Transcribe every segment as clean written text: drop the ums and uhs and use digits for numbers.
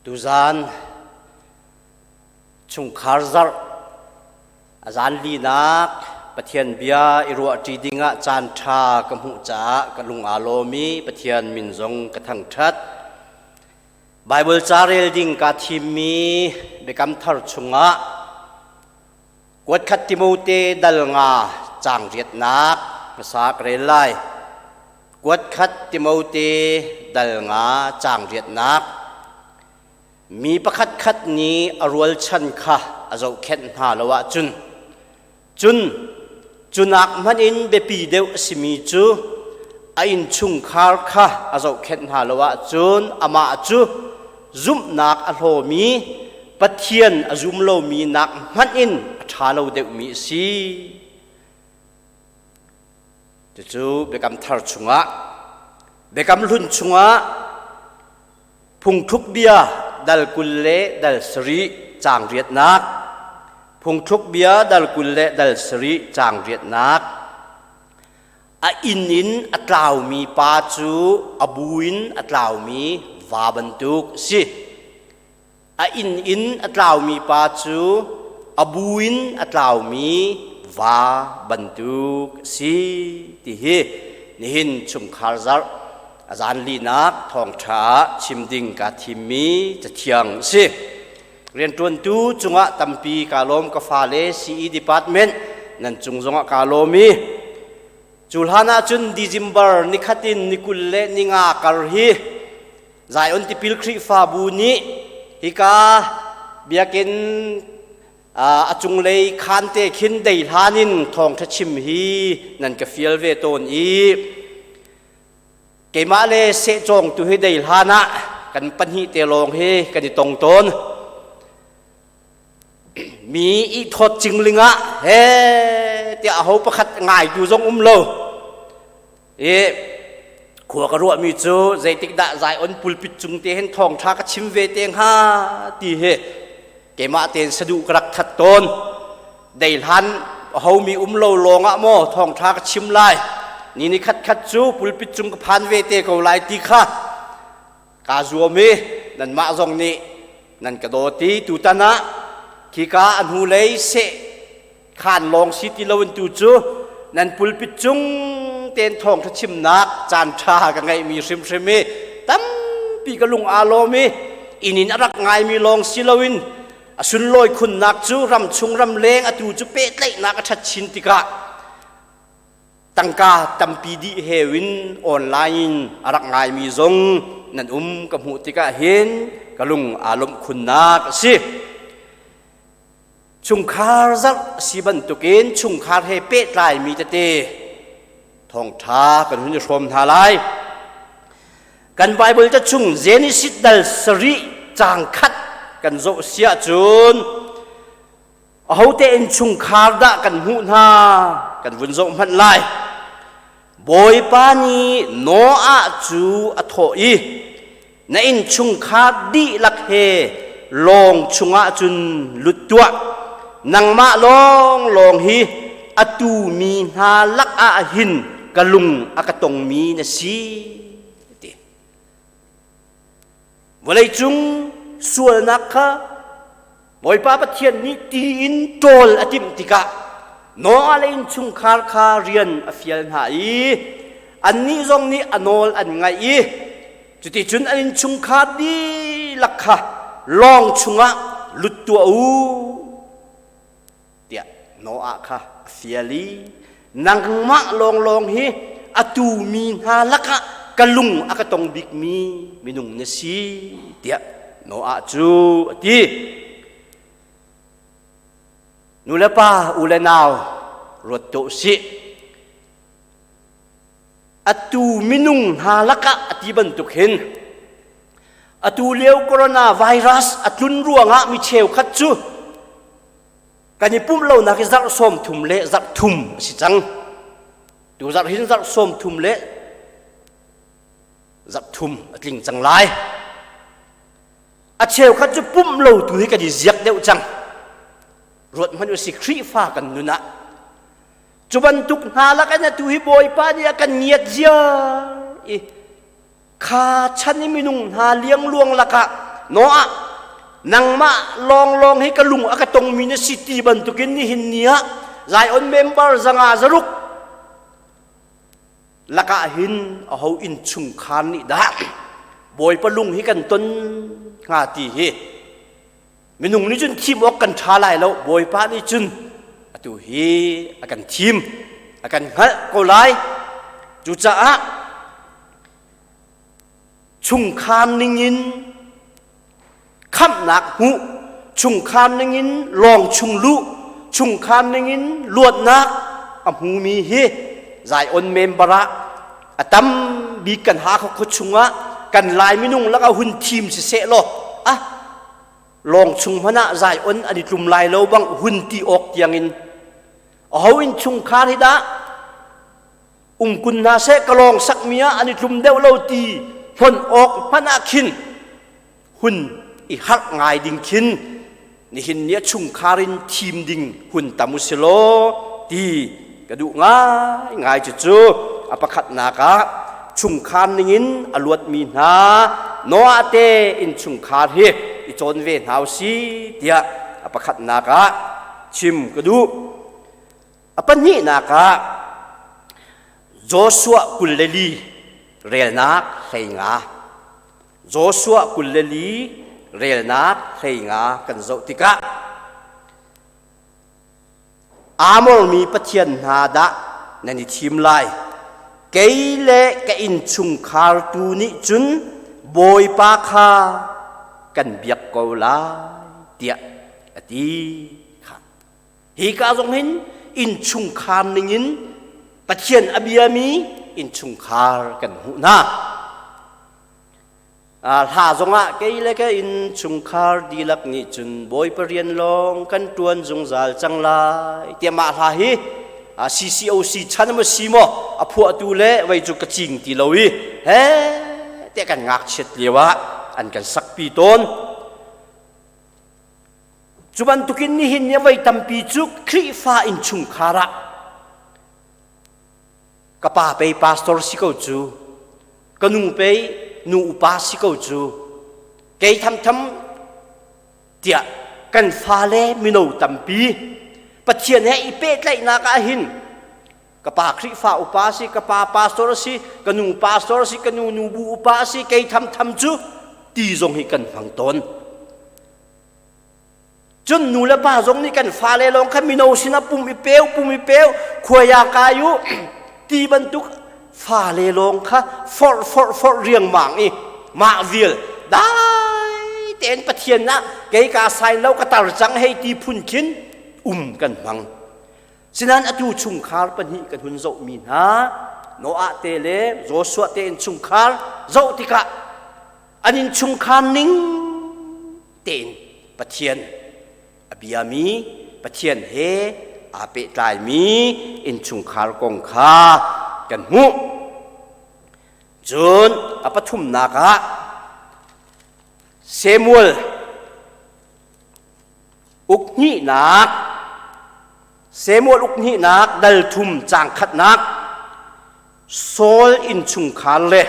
Tuzaan chungkhar zarh a zan linak Pathian bia i ruahṭi dingah caan ṭha ka hmuh caah ka lung aa lawm i Pathian min zong ka thangṭhat. Baibal ca rel ding kaa thimmi Biakam Thar chungah Kuatkhat Timote dal nga caang riatnak hmasa ka rel lai. Kuatkhat Timote dal nga caang riatnak. Mi pakhatkhat nih a rualchan kha a zohkhenh hna lo ahcun, cun cunak hmanh in biapi deuh a simi cu a innchungkhar kha a zohkhenh hna lo ahcun amah cu zumhnak a hlawmi Pathian a zum lomi nak hmanh in a ṭha lo deuhmi a si. Cucu Biakam Thar chungah, Biakam Hlun chungah phungthluk bia dal 20 le dal 7 caang riatnak, phungthluk bia dal 20 le dal 7 caang riatnak, a inn in a tlaumi pa cu a bu in a tlaumi va bantuk a si. A inn in a tlaumi pa cu a bu in a tlaumi va bantuk a si ti hi nihin chungkhar zarh a zanlinak thawngṭha ah chim ding kaa thimmi cathiang a si. Rianṭuantu cungah tampi kaa lawm ka fale CE department nan cung zongah kaa lawm i cu hlan ah cun December nikhat in ni 20 le ni nga kar hi Zion Tipil Khrihfabu nih hika biakinn a cunglei khaan te khin dei hlan in thawngṭha chim hi nan ka fial ve tawn i keimah le sehcawng tu hi dei hlan ah kan pahnih te lawng hi kan i tong tawn. Mi i thawt cingling ah he tiah aho pakhat ngaitu zong um lo. I khua ka ruahmi cu zeitik dah Zion pulpit cung te hin thawngṭha ka chim ve te hnga ti hi keimah tein saduh ka rak that tawn. Dei hlan homi um lo lawng ah maw thawngṭha ka chim lai ni ni khat khat cu pulpit cung ka phan ve te ko lai ti kha kaa zuam i nanmah zong nih nan ka dawt i tutan ah khika a hnulei seh khaan lawng si ti loin tu cu nan pulpit cung ten thawngṭha chimnak caan ṭha ka ngeihmi hrimhrim i tampi ka lung aa lawm i inn in a rak ngaimi lawng si loin a sunlawi khunnak cu ramchung ramleng atu cu pehtlaihnak a ṭhat chin tikah tangka tampi dih heu in online in a rak ngaimi zong nan um ka hmuh tikah hin ka lung aa lawmh khunnak a si. Chungkhar zarh si bantukin chungkhar he pehtlaimi tete thawngṭha kan hun i hrawm hna lai. Kan Bible ca chung Genesis dal sarih caang khat kan zoh si ahcun ahote in chungkhar dah kan hmuh hna kan vun zoh hmanh lai. Bawipa nih Noah cu a thawh i na innchungkhar dihlak he lawng chungah cun lut tuah nangmah lawnglawng hi atu mi hna lakah hin ka lung a ka tongmi na si ti vawleicung sualnak kha Bawipa Pathian nih ti in ṭawl a timh tikah Noah le innchungkhar kha rian a fial hna i annih zong nih a nawl an ngaih i cuticun an innchungkhar dihlak kha lawng chungah lut tuah u tiah Noah kha a fial i nangmah lawnglawng hi atu mi hna lakah ka lung a ka tong bikmi minung na si tiah Noah cu a ti. Nu le pa, u le nau, ruat tuah usih. Atu minung hna lakah a ti bantuk hin atu lio coronavirus a tlun ruangah mi cheukhat cu kan i pumh lonak hi zarh 30 le zarh thum a si cang. Tu zarh hin zarh 30 le zarh thum a tling cang lai. A cheukhat cu pumh lo tu hi kan i ziak deuh cang. Ruat hmanh usih Khrihfa kan nun ah cu bantuk hna lak in atu hi Bawipa nih a kan ngiat ziar i kha chan i minung hna liangluang lakah Noah, nangmah lawnglawng hi ka lung a ka tongmi na si ti bantukin nihin ni ah Zion member 500 lakah hin aho innchungkhar nih dah Bawipa lung hi kan ton hnga ti hi minung nih cun thim awk kan ṭha lai lo. Bawipa nih cun atu hi a kan thim, a kan hngalh ko lai. Cucaah chungkhar ningin khamhnak hmuh, chungkhar ningin lawng chung luh, chungkhar ningin luatnak a hmumi hi Zion member ah a tam bik kan Hakha khua chungah kan Lai minung lakah hun thim siseh law, ah, lawng chung hmanh ah Zion an i tlum lai lo bang hun ti awk tiangin aho in chungkhar hi dah um kun hna seh, ka lawng sakmi ah an i tlum deuh lo ti hon awk hmanh ah khin hun i harh ngai ding khin nihin ni a chungkhar in thim ding hun tam u si law ti ka duh ngai ngai. Cucu a pakhatnak ah chungkhar ningin a luatmi hna Noah te in chungkhar hi i cawn ve hna u si tiah a pakhatnak ah chim ka duh. A pahnihnak ah Joshua 24 relnak 15, Joshua 24 relnak 15 kan zoh tikah, Amor mi pathian hna dah nan i thim lai, kei le ka innchungkhar tu nih cun Bawipa kha kan biak ko lai, tiah a ti kha. Hi ka zong hin innchungkhar ningin Pathian a biami innchungkhar kan hmuh hna. Hla zongah kei le ka innchungkhar dihlak nih cun Bawipa rian lawng kan ṭuan zungzal cang lai tiah. Mah hla hi CCOC chan maw si maw, a phuahtu le vei cu ka cing ti lo i he tiah kan ngakchiat lio ah an kan sakpi tawn. Cu bantukin nihin ni voi tampi cu Khrihfa innchungkhar ah ka pa pei pastor si ko cu, ka nu pei nu upa si ko cu, kei thamtham tiah kan fale mino tampi Pathian he i pehtlaihnak ah hin ka pa Khrihfa upa si, ka pa pastor si, ka nu pastor si, ka nu nubu upa si, kei thamtham cu ti zong hi kan hmang tawn. Cun nu le pa zong nih kan fale lawng kha mino sinah pum i peu, pum i peu, khuaya kai u ti bantuk fale lawng kha forh forh forh riangmang i mah vial dai tein Pathian ah kei ka sign lo, ka tar cang hei ti phun khin um kan hmang. Sinain atu chungkhar pahnih kan hun zohmi hna, Noah te le Joshua te in chungkhar zoh tikah an innchungkhar ning tein Pathian a biami, Pathian he aa pehtlaimi innchungkhar kong kha kan hmuh. Cun a pathumnak ah Samuel uk hnihnak, Samuel uk hnihnak dal thum caang khatnak, Saul innchungkhar le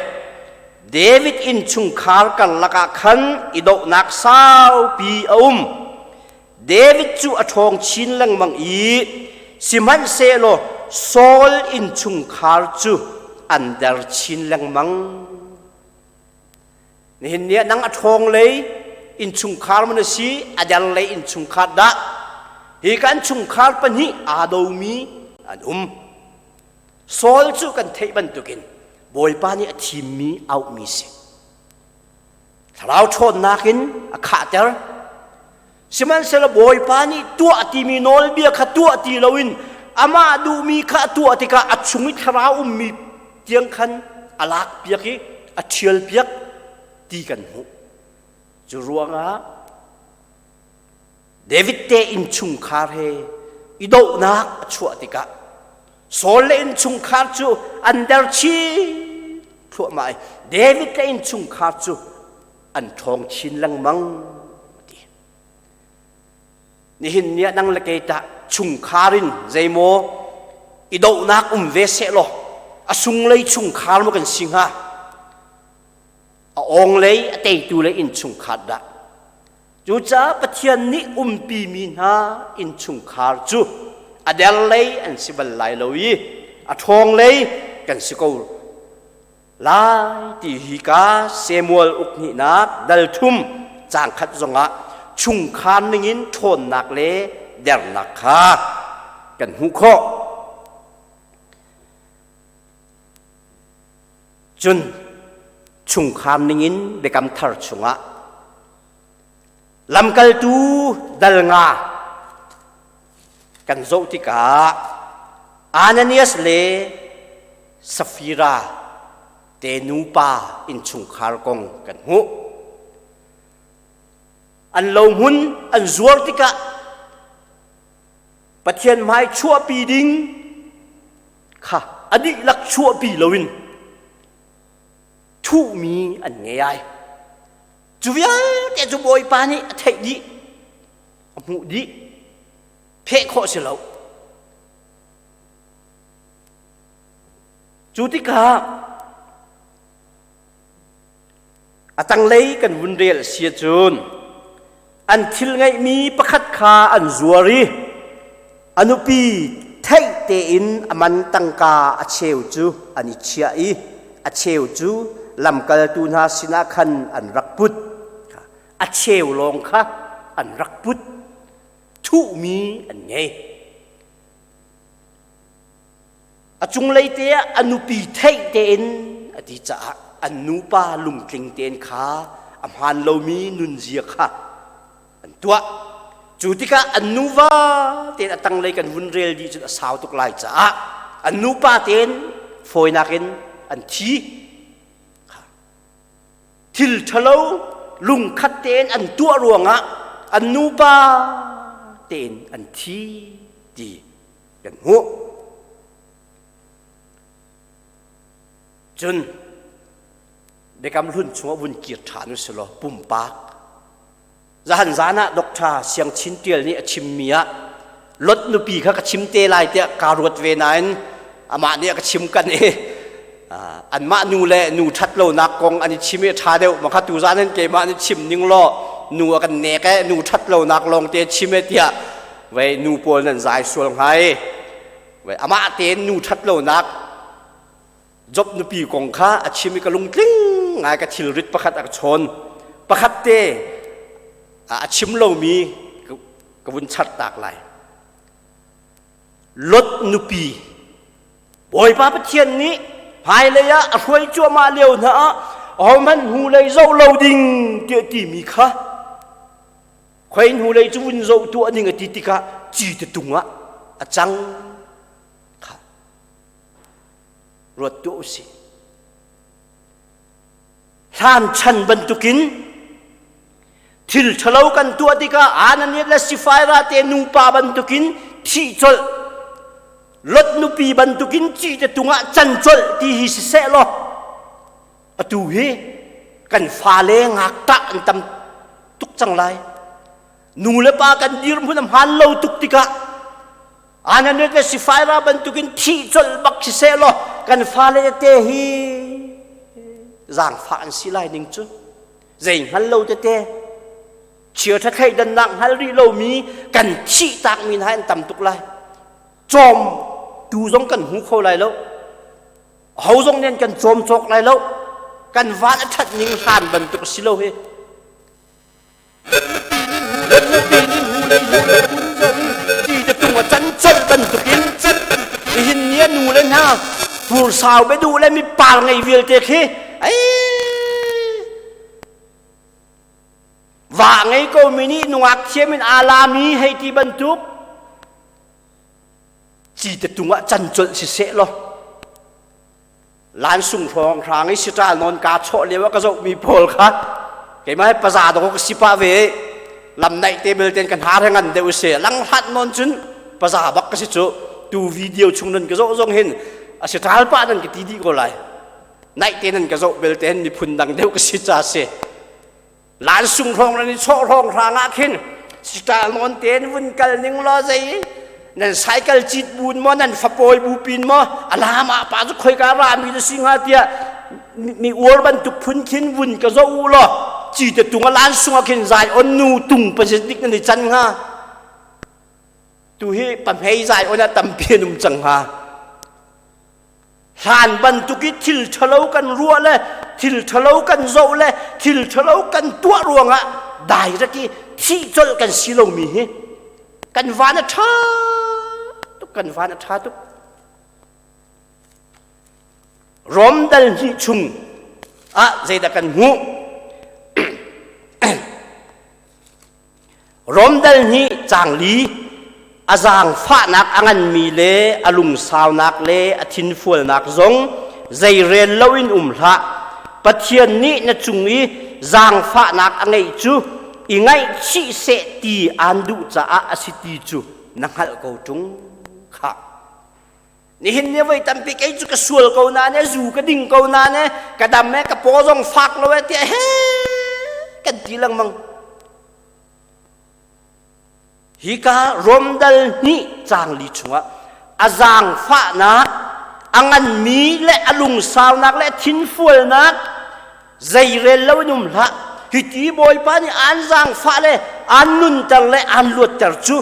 David innchungkhar karlak ah khan i dohnak saupi a um. David cu a ṭhawng chin lengmang i sihmanhsehlaw Saul innchungkhar cu an der chin lengmang. Nihin ni ah nang a ṭhawng lei innchungkhar man a si, a der lei innchungkhar dah? Hi kan chungkhar pahnih aa domi an um. Saul cu kan theih bantukin Bawipa nih a thimmi auhmi si. Thlarau ṭhawnnak in a khahter. Sihmanhsehlaw Bawipa nih tuah timi nawlbia kha tuah ti loin amah duhmi kha a tuah tikah a chung i thlarau ummi tiang khan a lakpiak i a ṭhialpiak ti kan hmuh. Cu ruangah David te innchungkhar he i dohnak a chuah tikah Saul le innchungkhar cu an der chin thluahmah i David le innchungkhar cu an ṭhawng chin lengmang ti. Nihin ni ah nang le kei tah chungkhar in zeimaw i dohnak um ve seh law a sunglei chungkhar maw kan si hnga? A awng lei a teitu le innchungkhar dah. Cucaah Pathian nih umpimi hna innchungkhar cu a der lei an si bal lai lo i a ṭhawng lei kan si ko lai ti hi ka Samuel ukhnihnak dal thum caang khat zongah chungkhar ningin ṭhawnnak le dernak kha kan hmuh khawh. Cun chungkhar ningin biakam thar chungah lamkaltu dal nga kan zoh tikah Ananias le Safira te nupa innchungkhar kong kan hmuh. An lohmun an zuar tikah Pathian hmai chuahpi ding kha a dihlak chuahpi loin thuhmi an ngei ai. Cu vialte cu Bawipa nih a theih dih, a hmuh dih, pheh khawh si lo. Cu tikah a tanglei kan vun rel si ahcun an thil ngeihmi pakhat kha an zuar i a nupi theih tein a man tangka a cheu cu an i chiah i a cheu cu lamkaltu hna sinah khan an rak put. A cheu lawng kha an rak put. Thuhmi an ngei. A cunglei te ah a nupi theih tein a ti caah an nupa lungtling tein kha a hmaan lomi nunzia kha an tuah. Cu tikah an nuva tein a tanglei kan vun rel dih cun a sau tuk lai caah an nupa tein fawinak in an thi. Thil ṭhalo lungkhat tein an tuah ruangah an nupa tein an thi ti kan hmuh. Cun Biakam Hlun chungah vun kir ṭhan u silaw pumpak zahan zan ah Dr. Siang Chin Tial nih a chimmi ah Lot nupi kha ka chim te lai tiah kaa ruat ve nain amah nih a ka chim kan i anmah nu le nu ṭhat lonak kong an i chim i ṭha deuh ma kha tu zan in keimah nih chim ning law nu a kan nek e nu ṭhat lonak lawng te chim e tiah vei nu pawl nan zai sual hnga i vei amah tein nu ṭhat lonak Job nupi kong kha a chim i ka lungtling ngai ka thilrit pakhat a ka chawn pakhat te a chim lomi ka vun char tak lai Lot nupi Bawipa Pathian nih hmailei ah a hruai cuahmah lio hna ah ahohmanh hnulei zoh lo ding tiah timi kha khoi hnulei cu vun zoh tuah ning a ti tikah ci te tung ah a cang kha ruat tuah usih hlan chan bantukin thil ṭhalo kan tuah tikah Ananias le Sapphira te nupa bantukin thih colh Lot nupi bantukin ci te tungah can colh ti hi siseh law atu hi kan fale ngakṭah an tam tuk cang lai nu le pa kan dirhmun a hmaan lo tuk tikah Ananias le Sapphira bantukin thih colh bak siseh law kan fale tete hi zaangfah an si lai ning cu zei hngal lo tete chia ṭha thleidannak hngal rih lomi kan thih takmi hna an tam tuk lai cawm tu zong kan hmu kho lai lo ho zong nih kan cawm cawk lai lo kan van a ṭhat ning hlan bantuk si lo hi Nihin ni a nu le hna pursau be duh le mipar ngei vialte khi ei va ngei ko mi nih nungak thiam in aa lami hei ti bantuk ci te tung ah can colh si seh law Lansung hrawng hrang i siṭal nawn kaa chawh lio ah ka zohmi pawl kha keimah hi paza dawk ka si pah ve lam naih te belte kan har he ngan deuh si lang hlat nawn cun paza bak ka si cu tu video chung nan ka zoh zong hin a siṭal pah nan ka ti dih ko lai naih te nan ka zoh belte hin miphun dang deuh ka si ca si Lansung hrawng nan i chawh hrawng hrang ah khin siṭal nawn tein vun kal ning law zei nan cycle cit bun maw nan fapawi bu pin maw a lam ah pa cu khoika rami na si hnga tiah. Mi uar bantuk phun khin vun ka zoh u law ci te tung a lan sung ah khin zai on nu tung pa dik nan i can hnga. Tu hi pahmei zai on ah tampi an um cang hnga. Hlan bantuk i thil ṭhalo kan ruah le thil ṭhalo kan zoh le thil ṭhalo kan tuah ruangah dai rak i thih colh kan si lomi hi kan van a ṭha tuk, kan van a ṭha tuk. Rom dal hnih chung ah zeidah kan hmuh? Rom dal hnih caang li a zaangfahnak a nganmi le a lungsaunak le a thinfualnak zong zeirel loin um hlah. Pathian nih na cung i zaangfahnak a ngeih cu i ngaihchih seh ti aan duh caah a si ti cu na hngalh ko ṭung khah. Nihin ni voi tampi kei cu ka sual ko na ne, zu ka ding ko na ne, ka dam e, ka paw zong fak lo e tiah he kan ti lengmang. Hika Romdal hnih caang li chungah a zaangfahnak, a nganmi le a lungsaunak le a thinfualnak zeirel lo in um hlah. Hiti Bawipa nih aan zaangfah le aan nunter le aan luatter cu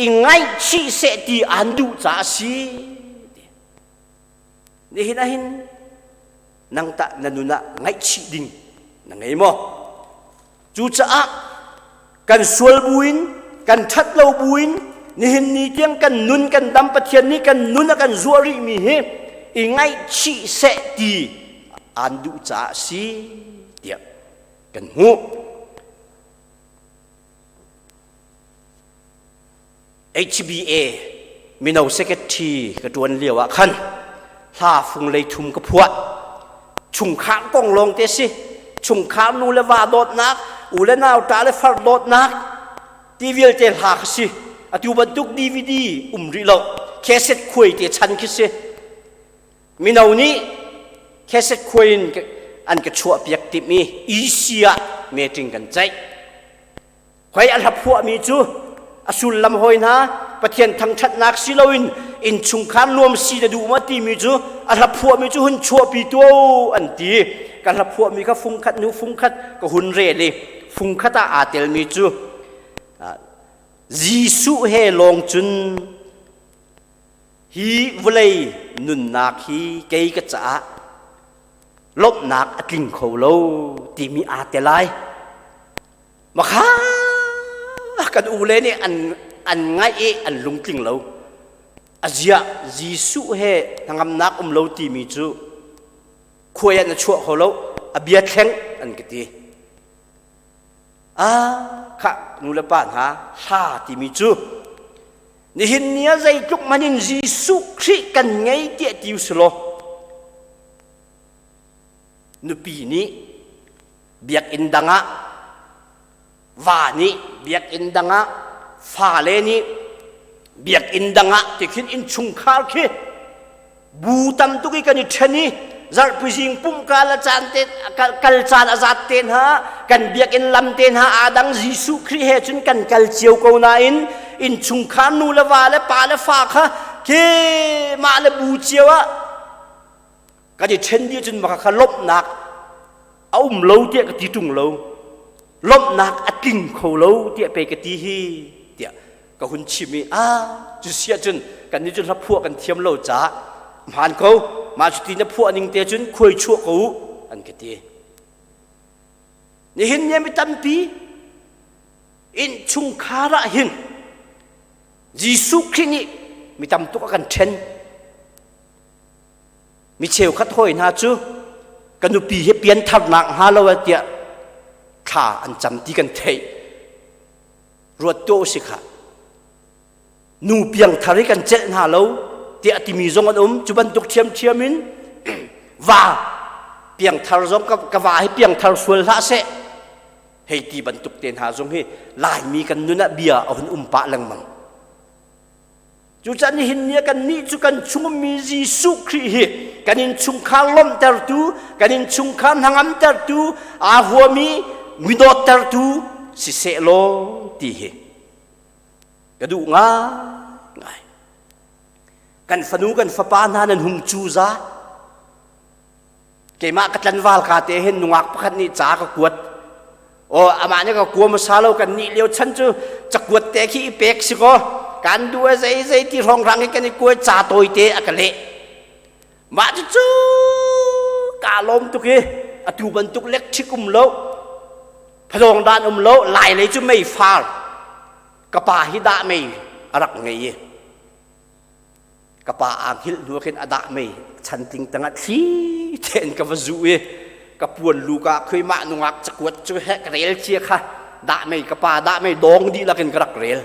i ngaihchih seh ti aan duh caah a si. Nihin ahhin nang tah na nun ah ngaihchih ding na ngei maw? Cucaah kan sual buin, kan ṭhat lo buin, nihin ni tiang kan nun kan dam Pathian nih kan nun a kan zuah rihmi hi i ngaihchih seh ti aan duh caah a si tiah kan hmuh. HBA mino secretary ka ṭuan lio ah khan hla fung lei thum ka phuah. Chungkhar kong lawng te si. Chungkhar nu le va dawtnak, u le nau ṭa le far dawtnak ti vialte hla kha si. Atu bantuk DVD um rih lo. Cassette khuai te chan khi si. Mino nih cassette khuai in an ka chuah piak timh i EC ah meeting kan ceih. Hoi a hla phuahmi cu a sullam hoi hna Pathian thangṭhatnak si loin innchungkhar nuam si na duh maw timi cu a hla phuahmi cu hun chuahpi tuah an ti. Ka hla phuahmi kha fungkhat hnu fungkhat ka hun rel i fungkhat ah aa telmi cu Jesuh he lawng cun hi vawlei nunnak hi kei ka caah lawmhnak a tling kho lo timi aa tel ai. Makha kan u le nih an an ngaih i an lungtling lo. Aziah Jesuh he hnangamnak um lo timi cu khuai ah na chuah kho lo, a bia thleng an ka ti. Ah, khah nu le pa hna hla timi cu nihin ni ah zeitluk man in Jesuh Khrih kan ngei tiah ti usulaw nupi nih biakinn dang ah va nih biakinn dang ah fale nih biakinn dang ah ti khin innchungkhar khi bu tam tuk i kan i ṭhen i zarhpi zing pumh kal a caan te kal caan a zat te hna kan biakinn lam te hna aa dang Jesuh Khrih he cun kan kal cio ko nain innchungkhar nu le va le pa le fa kha ke mah le bu cio ah kan i ṭhen dih cun maka kha lawmhnak a um lo tiah ka ti ṭung lo lawmhnak a tling kho lo tiah pei ka ti hi tiah ka hun chim i a cu siah cun kan nih cun hla phuah kan thiam lo caah hmaan ko mah cu ti na phuah ning te cun khuai chuah ko u an ka ti nihin ni mi tampi innchungkhar ah hin Jesuh Khrih nih mi tam tuk a kan ṭhen Mi cheukhat hawi hna cu ka nupi hi piantharnak hnga lo tiah thla an cam ti kan theih. Ruat tuah usih khah. Nu piangthar hi kan celh hna lo tiah timi zong an um. Cu bantuk ṭhiamṭhiam in va piangthar zong ka va hi piangthar sual hlah seh. Hei ti bantuk te hna zong hi Laimi kan nun ah bia a hun um pah lengmang. Cucaah nihin ni ah kannih cu kan chungummi Jesuh Khrih hi kan innchungkhar lawmhtertu, kan innchungkhar hnangamtertu, aa huami midawttertu siseh law ti hi ka duh ngaingai. Kan fanu kan fapa hna nan hung cuza. Keimah ka tlanval ka te hin nungak pakhat nih ca ka kuat. O amah nih ka kua hmasa lo kan nih lio chan cu cakuat te khi i pek si kaw kan duh a zei zei ti hrawnghrang hi kan i kuai ca tawi te a ka leh. Mah cucu kaa lawm tuk i atu bantuk lectric um lo phadawng dan um lo lai lei cu mei far ka pa hi dah mei a rak ngei i ka pa aa hngilh hnu khin a dah mei chantling tangah thli tein ka va zu i ka puan lu ka khui mah nungak cakuat cu he ka rel cia kha dah mei ka pa dah mei dawng dihlak in ka rak rel.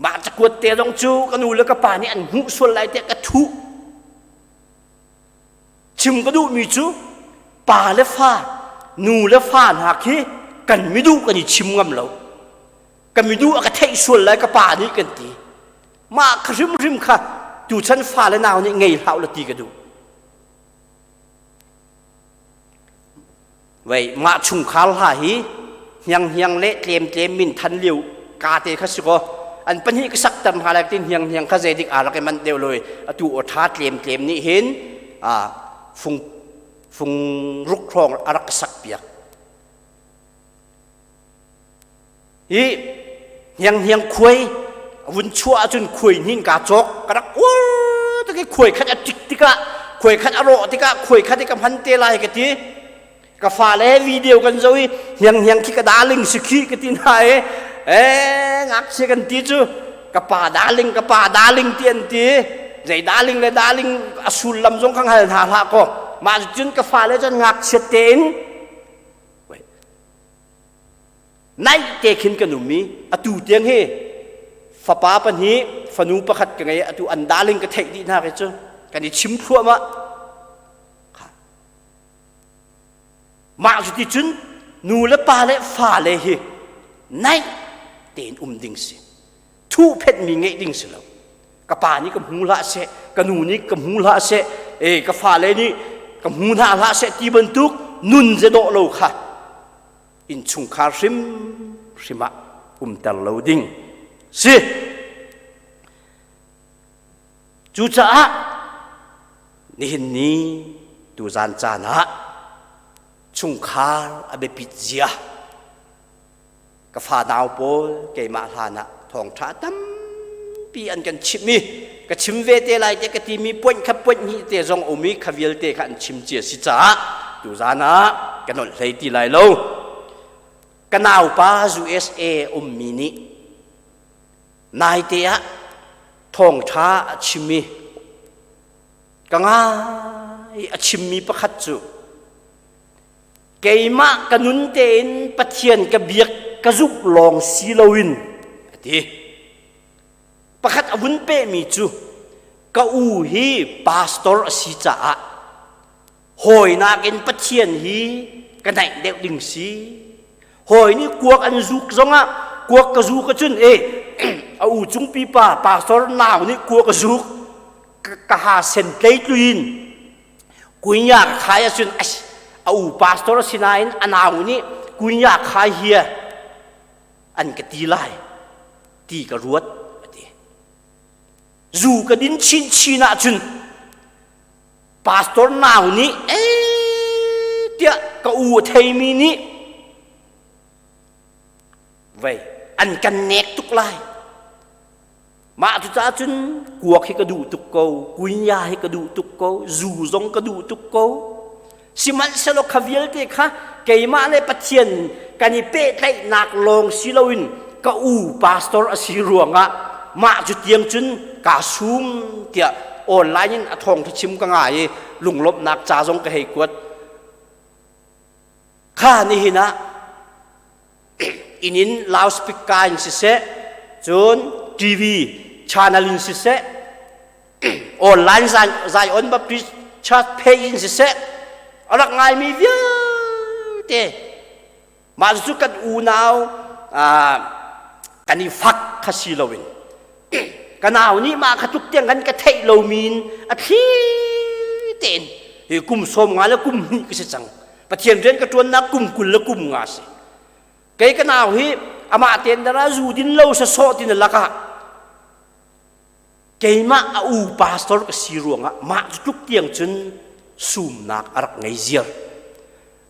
Mah cakuat te zong cu ka nu le ka pa nih an hmuh sual lai tiah ka thuh. Chim ka duhmi cu pa le fa, nu le fa hna khi kan miduh kan i chim ngam lo. Ka miduh a ka theih sual lai ka pa nih kan ti. Mah kha hrimhrim kha tuchan fa le nau nih ngei hlah u la ti ka duh. Vei mah chungkhar hla hi hnianghniang le tlemtlem min than lio ka te kha si kaw an pahnih ka sakter hna lai tin hnianghniang kha zeidik aa rak i manh deuh loi atu aw tha tlemtlem nih hin a fung fung ruk hrawng a rak sak piak. Hi hnianghniang khuai vun chuah ahcun khuai hnin kaa cawk ka rak uar tuk i khuai khat a tik tikah khuai khat a rawh tikah khuai khat i ka hman te lai ka ti. Ka fale video kan zoh i hnianghniang khi ka darling si khi ka ti hna i ee ngakchia kan ti cu ka pa darling ka pa darling ti an ti. Zei darling le darling a sullam zong kha hngal hna hlah kaw mah cun ka fale cun ngakchiat tein Naih te khin kan um i atu tiang hi fapa pahnih fanu pakhat ka ngei. Atu an darling ka theih dih hna khi cu kan i chim thluahmah. Mah cu ti cun nu le pa le fa le hi naih tein um ding si, thuh phetmi ngeih ding si lo. Ka pa nih ka hmu hlah seh, ka nu nih ka hmu hlah seh, e ka fale nih ka hmu hna hlah seh ti bantuk nun ze dawh lo kha innchungkhar hrimhrim ah umter lo ding si. Cucaah nihin ni tuzan caan ah chungkhar a biapit zia ka fa nau pawl keimah hlan ah thawngṭha tampi an kan chimh i ka chim ve te lai te ka timi point kha point hnih te zong um i kha vialte kha an chim cia si caah tuzan ah ka nolh hlei ti lai lo. Ka naupa USA ummi nih naite ah thawngṭha a chim i ka ngai. A chimmi pakhat cu keimah ka nun tein Pathian ka biak ka zumh lawng si loin a ti. Pakhat a vun pehmi cu ka u hi pastor a si caah hawi nakin Pathian hi ka naih deuh ding si. Hawi nih kuak an zuk zongah kuak ka zuk ahcun e a u cungpi pa pastor nau nih kuak a zuk ka ha sen tlei tluin kunya ka khai ahcun a u pastor a si nain a nau nih kunya khai hia an ka ti lai ti ka ruat a ti. Zu ka din chinchin ahcun pastor nau nih ee tiah ka u a theimi nih vei an kan nek tuk lai. Mah cucaah cun kuak hi ka duh tuk ko, kunya hi ka duh tuk ko, zu zong ka duh tuk ko. Sihmanhsehlaw kha vialte kha keimah le Pathian kan i pehtlaihnak lawng si loin ka u pastor a si ruangah mah cu tiang cun kaa sum tiah online in a thawngtha chim ka ngai i lunglawmhnak ca zong ka hei kuat. Kha nihin ah inn in loudspeaker in siseh, cun TV channel in siseh, online Zion Baptist Church page in siseh, a rak ngaimi vialte mah cu kan unau kan i fak kha si loin ka nau nih mah kha tluk tiang kan ka theih lomi in a thli tein hi kum 50 le kum hnih ka si cang. Pathian rian ka ṭuannak kum 20 le kum nga si. Kei ka nau hi amah tein dara zu din lo sasawh tin lakah keimah a u pastor ka si ruangah mah cu tluk tiang cun. sumnak a rak ngei ziar.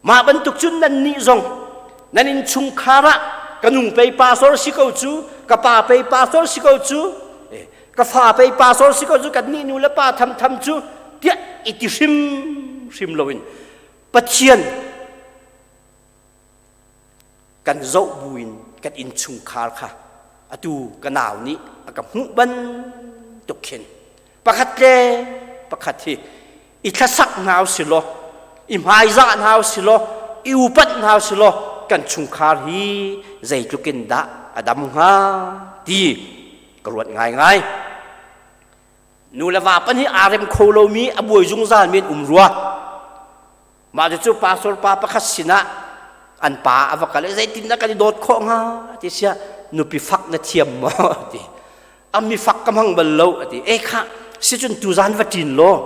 Mah bantuk cun nannih zong nan innchungkhar ah ka nung pei pastor si ko cu, ka pa pei pastor si ko cu, ka fa pei pastor si ko cu, kan nih nu le pa thamtham cu tiah i ti hrim hrim loin Pathian kan zoh buin kan innchungkhar kha atu ka nau nih a ka hmuh bantuk khin pakhat le pakhat hi i thlasak hna usih law i hmaizah hna usih law i upat hna usih law kan chungkhar hi zeitluk in dah a dam hnga ti ka ruat ngaingai. Nu le va pan hi aa rem kho lomi a buai zungzal mi an um rua. Mah cu pastor pa pakhat sinah an pa a va kal i zeitindah kan i dawt khawh hnga ti siah nupi fak na thiam maw ti a mi fak ka hmang bal lo ati e kha sicun tuzan va ṭin law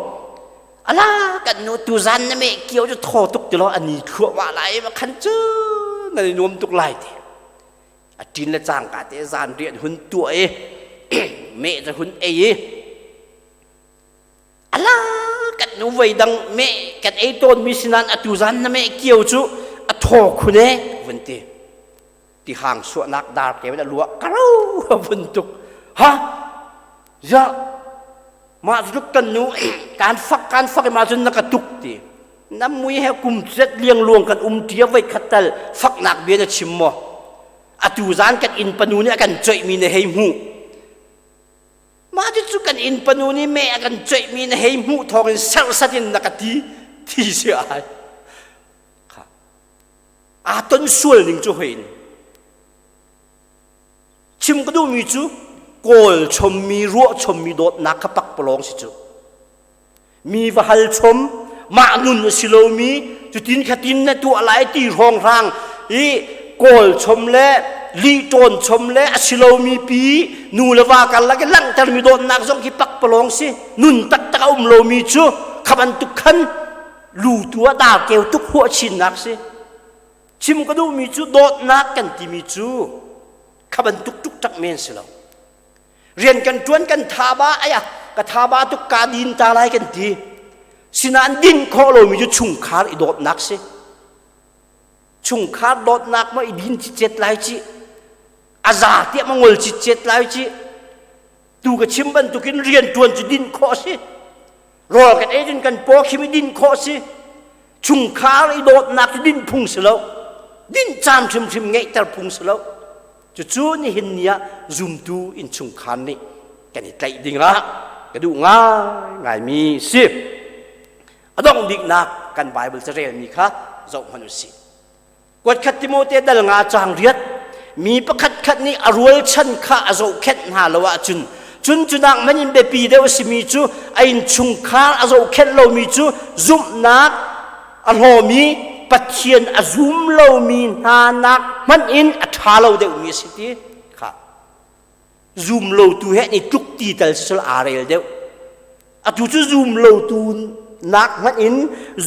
ala kan nu tuzan na meh kio cu thaw tuk ti law ani thluahmah lai ma khan cu nan i nuam tuk lai ti a ṭin le cangka te zan rian hun tuah i meh cu hun ei i Ala kan nu voi dang meh kan ei tawnmi sinan atu zan na meh kio cu a thaw khun e vun ti. Ti hang suahnak dar ke a lua karo vun tuk. Ha ya mah tluk kan nu kan fak kan fak ma cun na ka tuk ti. Na mui he kum zet liang luang kan um tia voi khat tal faknak bia na chim maw? Atu zan kan inn panu nih a kan coih mi na hei hmuh. Mah cu kan inn panu nih meh a kan coihmi na hei hmuh thawngin serhsat in na ka ti thi si ai. Kha. Aa ton sual ning cu hoin. Chim ka duhmi cu kawl chommi ruah chommi dawtnak kha pakpalawng si cu. Mi va hal chom mah nun a si lomi cutin khatin na tuah lai ti hrawnghrang i kawl chom le lih ṭawn chom le a si lomi pi nu le va karlak i langhtermi dawtnak zong khi pakpalawng si nun taktak a um lomi cu kha bantuk khan lu tu ah darkeu tuk huah chinnak si chim ka duhmi cu dawtnak kan timi cu kha bantuk tuk tak men si lo Rian kan ṭuan kan thaba aya ka thaba tuk ka din ta lai kan ti. Sinain din khawh lomi cu chungkhar i dawtnak si. Chungkhar dawtnak ma i din cicet lai ci. A za tiah ma ngol cicet lai ci. Tu ka chim bantukin rian ṭuan cu din khawh si. Rawl kan ei cun kan paw khim i din khawh si. Chungkhar i dawtnak cu din phung si lo. Din caan hrimhrim ngeihter phung si lo. Cucu nihin ni ah zumtu innchungkhar nih kan i tlaih ding ah ka duh ngaingaimi si. A dongh biknak kan Bible carelmi kha zoh hmanh u sih. Kuatkhat Timote dal nga caang riat mi pakhat khat nih a rualchan kha a zohkhenh hna lo ahcun cun cunak man in biapi deuh a simi cu a innchungkhar a zohkhenh lomi cu zumhnak a hlawmi Pathian a zum lomi hna nak hmanh in a ṭha lo deuhmi a si ti kha zum lotu he an i tluk ti tal si aa rel deuh atu cu zum lotu nak hmanh in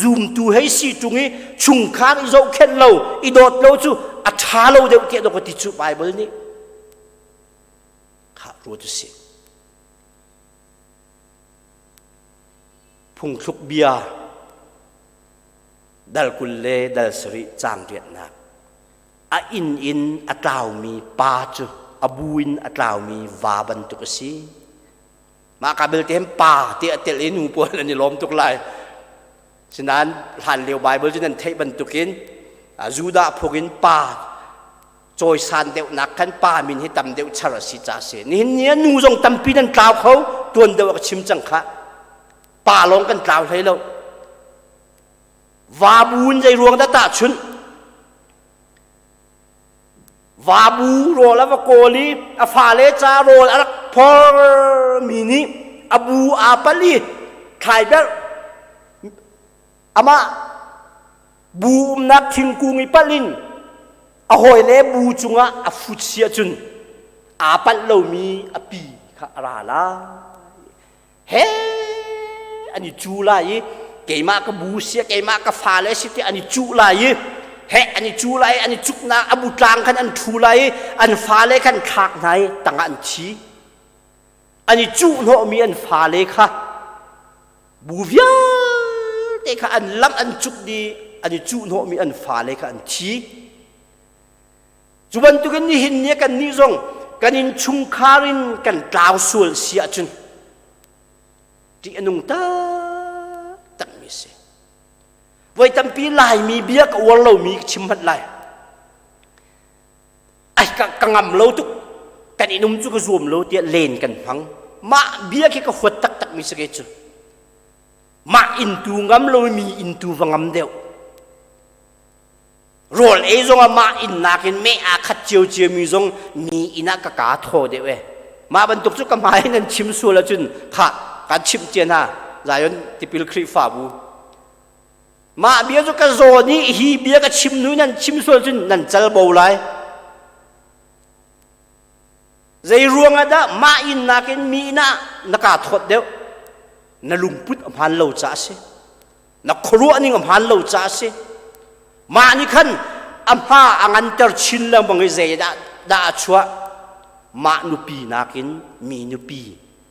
zumtu hei si ṭung i chungkhar i zohkhenh lo i dawt lo cu a ṭha lo deuh tiah dawk ti cu Bible nih kha ruat u sih Phungthluk bia dal 20 le dal 7 caang riatnak a inn in a tlaumi pa cu a bu in a tlaumi va bantuk a si. Mah ka belte hin pa ti a telh i nu pawl an i lawm tuk lai. Sinain hlan lio Bible cu nan theih bantukin Judah phung in pa cawisan deuhnak khan pa min hi tam deuh char a si ca si nihin ni ah nu zong tampi nan tlau kho tuan deuh a ka chim cang kha pa lawng kan tlau hlei lo vabu in zei ruang dah tahchunh vabu rawl a va kawl i a fale ca rawl a rak phor mi nih a bu aa pal i thlaiberh amah Bu umnak thingkung i palh in a hawile bu cungah a fut si ahcun aa palh lomi a pi kha a ra lai. He an i cu lai i keimah ka bu si keimah ka fale si ti an i cuh lai i he an i cu lai an i cuknak a bu tlang khan an ṭhu lai i an fale khan thlak hna i tangah an thi. An i cuh hnawhmi an fale kha bu vialte. Vialte kha an lang an cuk dih, an i cuhhnawhmi an fale kha an thi. Cu bantukin nihin ni kan nih zong kan innchungkhar in kan tlau sual si ahcun ṭih a nung taktakmi a si. Voi tampi Laimi bia ka uar lomi ka chim hmanh lai. Ai ka, ka ngam lo tuk. Kan in um cu ka zuam lo tiah len kan hmang. Mah bia khi ka huat taktakmi si ke cu. Mah inn tu ngam lomi inn tu va ngam deuh. Rawl ei zong ah mah inn nakin meh aa khat ciocio mi zong mi inn ah ka kaa thaw deuh e. Mah bantuk cu ka hmai nan chim sual ahcun khah kan chimh cia hna Zion tipil Khrihfabu. Mah bia cu ka zaw nih hi bia ka chim nu nan chim sual cun nan cal bo lai. Zei ruang ah dah mah inn nakin mi inn ah na kaa thawt deuh? Na lungput a hmaan lo caah a si. Na khuaruah ning a hmaan lo caah a si. Mah nih khan a hma a nganter chin lengmang i zei dah dah a chuah? Mah nupi nakin mi nupi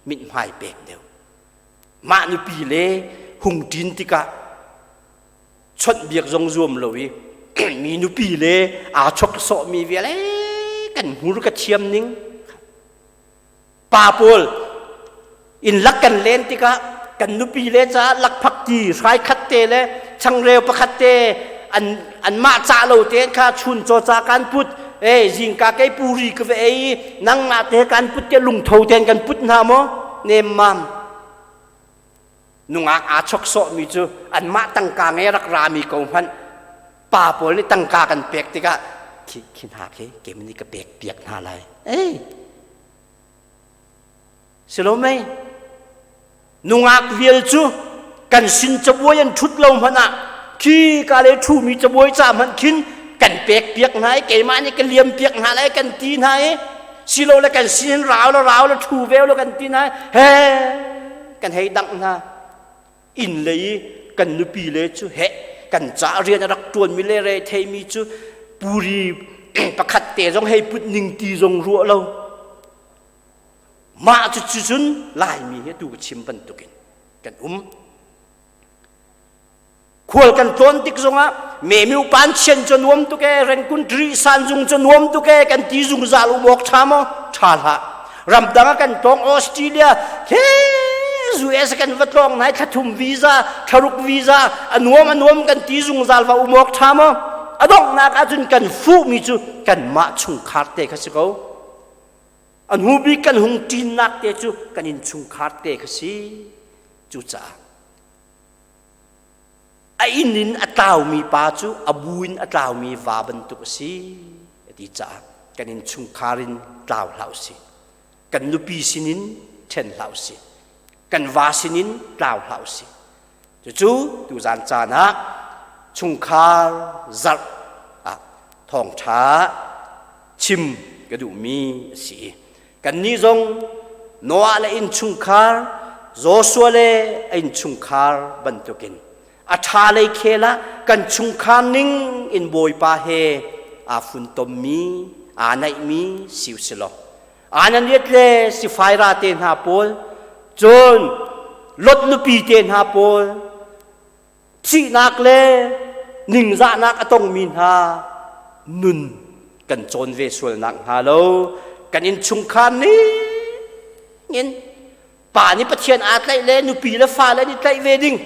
mithmai pek deuh. Mah nupi le hung ṭin tikah chawnhbiak zong zuam lo i mi nupi le aa chok sawhmi viale kan hmur ka thiam ning. Pa pawl inn lak kan len tikah kan nupi le caah lakphak ti hrai khat te le changreu pakhat te an anmah cah lo te kha chun caw ca kan put e zingka kei puri ka va ei nangmah te kan put te lungtho ten kan put hna maw nemmam nungak aa chok sawhmi cu anmah tangka nge rak rami ko hmanh pa pawl nih tangka kan pek tikah khi khi hna khi keimah nih ka pek piak hna lai ei Si lo mei? Nungak vial cu kan sin cabuai an ṭhut lo hmanh ah khi ka le ṭhumi cabuai ca hmanh khin kan pek piak hna i keimah nih ka liam piak hna lai kan ti hna i silole kan sin rau la rau la ṭhu ve lo kan ti hna he kan hei dangh hna inn lei i kan nupi le cu he kan ca rian a rak ṭuanmi le re theimi cu puri pakhat te zong hei put ning ti zong ruah lo Mah cucu cun Laimi hi atu ka chim bantukin kan um. Khual kan tlawn tik zongah memiu pan chian cu nuam tuk e, rengkun tri san zung cu nuam tuk e, kan ti zungzal um awk ṭha maw? Ṭha hlah. Ramdang ah kan tlawng Australia, he US kan va tlawng nai thlathum visa, thlaruk visa, a nuam a nuam kan ti zungzal va um awk ṭha maw? A donghnak ahcun kan fuhmi cu kanmah chungkhar te kha si ko. A hnu bik kan hung ṭinnak te cu kan innchungkhar te kha si. Cucaah a inn in a tlaumi pa cu a bu in a tlaumi va bantuk a si a ti caah kan innchungkhar in tlau hlah u sih. Kan nupi sinin ṭhen hlah u sih. Kan va sinin tlau hlah u sih. Cucu tuzan caan ah chungkhar zarh ah thawngṭha chim ka duhmi a si. Kannih zong Noah le innchungkhar, Joshua le a innchungkhar bantukin a ṭha lei khel ah kan chungkhar ning in Bawipa he aa funtommi, aa naihmi si u si law Ananias le Sifaira te hna pawl, cun Lot nupi te hna pawl, thihnak le ningzahnak a tongmi hna nun kan cawn ve sualnak hnga lo kan innchungkhar ning in pa nih Pathian aa tlaih le nupi le fale nih tlaih ve ding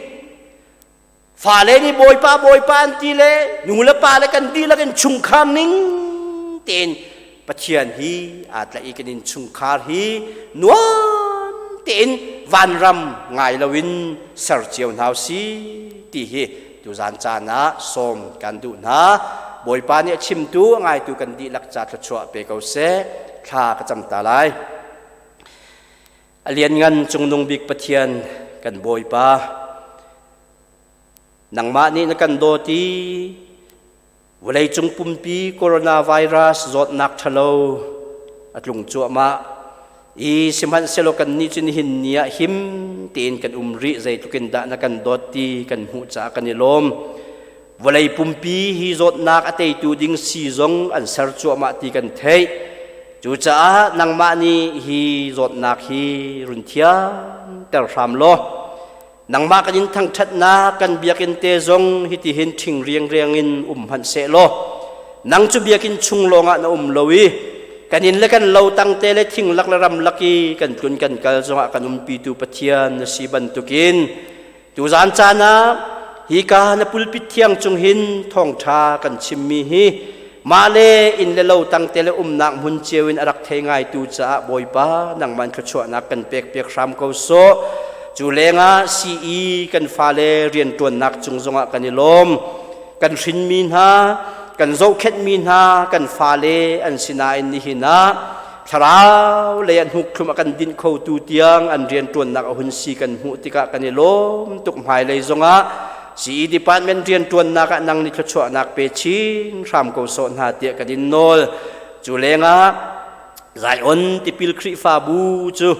fale nih bawipa bawipa an ti le nu le pa le kan dihlak in chungkhar ning tein Pathian hi aa tlaih i kan innchungkhar hi nuam tein vanram ngai loin ser cio hna si ti hi tuzan caan ah sawm kan duh hna. Bawipa nih a chimtu a ngaitu kan dihlak ca thluachuah pe ko seh. Thla ka cam ta lai. A lianngan cungnung bik Pathian kan Bawipa nangmah nih na kan dawt i Vawleicung pumpi coronavirus zawtnak ṭhalo a tlung cuahmah i sihmanhsehlaw kannih cu nihin ni ah him tein kan um rih zeitluk in dah na kan dawt ti kan hmuh caah kan i lawm. Vawlei pumpi hi zawtnak a teitu ding sii zong an ser cuahmah ti kan theih. Cucaah nangmah nih hi zawtnak hi run thianter hram law. Nangmah kan in thangṭhatnak kan biakinn te zong hitihin ṭhing riangriang in um hmanh seh law nang cu biakinn chung lawngah na um lo i kan inn le kan lo tangte le thing lak le ram lak i kan tlun kan kal zongah kan umpitu Pathian na si bantukin tuzaan caan ah hika na pulpit thiang cung hin thawngṭha kan chimmi hi mah le inn le lo tangte le umnak hmun cio in a rak thei ngaitu caah Bawipa nangmah in thluachuahnak kan pek piak hram ko sawh. Cu lengah CE kan fale rianṭuannak cung zongah kan i lawm. Kan hrinmi hna, kan zohkhenhmi hna, kan fale an sinain nihin ah thlarau lei ah hnukthlum a kan dinh khotu tiang an rianṭuannak a hun si kan hmuh tikah kan i lawm tuk. Hmailei zongah CE department rianṭuannak ah nang nih thluachuahnak pe chin hram ko sawh hna tiah kan in nawl. Cu lengah Zion tipil Khrihfabu cu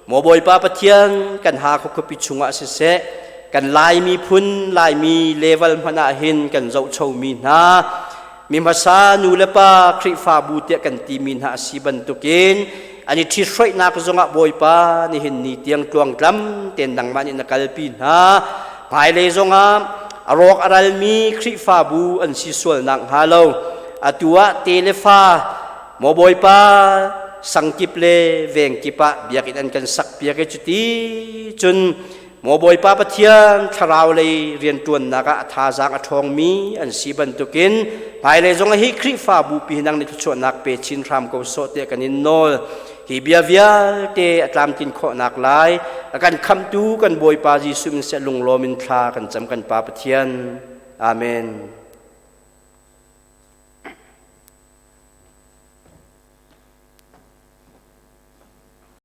maw Bawipa Pathian kan Hakha khuapi chungah siseh kan Lai miphun Laimi level hmanh ah hin kan zohchomi hna mi hmasa nu le pa Khrihfabu tiah kan timi hna a si bantukin an i ṭhithruainak zongah Bawipa nihin ni tiang tluangtlam tein nangmah nih na kalpi hna. Hmailei zongah a rawk a ralmi Khrihfabu an si sualnak hnga lo atu ah te le fa maw Bawipa sangkip le vengkip ah biakinn an kan sak piak i cuti cun Maw Bawipa Pathian thlarau lei rianṭuannak ah a thazaang a ṭhawngmi an si bantukin hmailei zong hi Khrihfabu pi nang nih thluachuahnak pe chin hram ko sawh tiah kan in nawl. Hi bia vialte a tlamtlin khawhnak lai a kan khamhtu kan Bawipa Jesuh min seh lunglawm in thla kan cam kan Pa Pathian. Amen.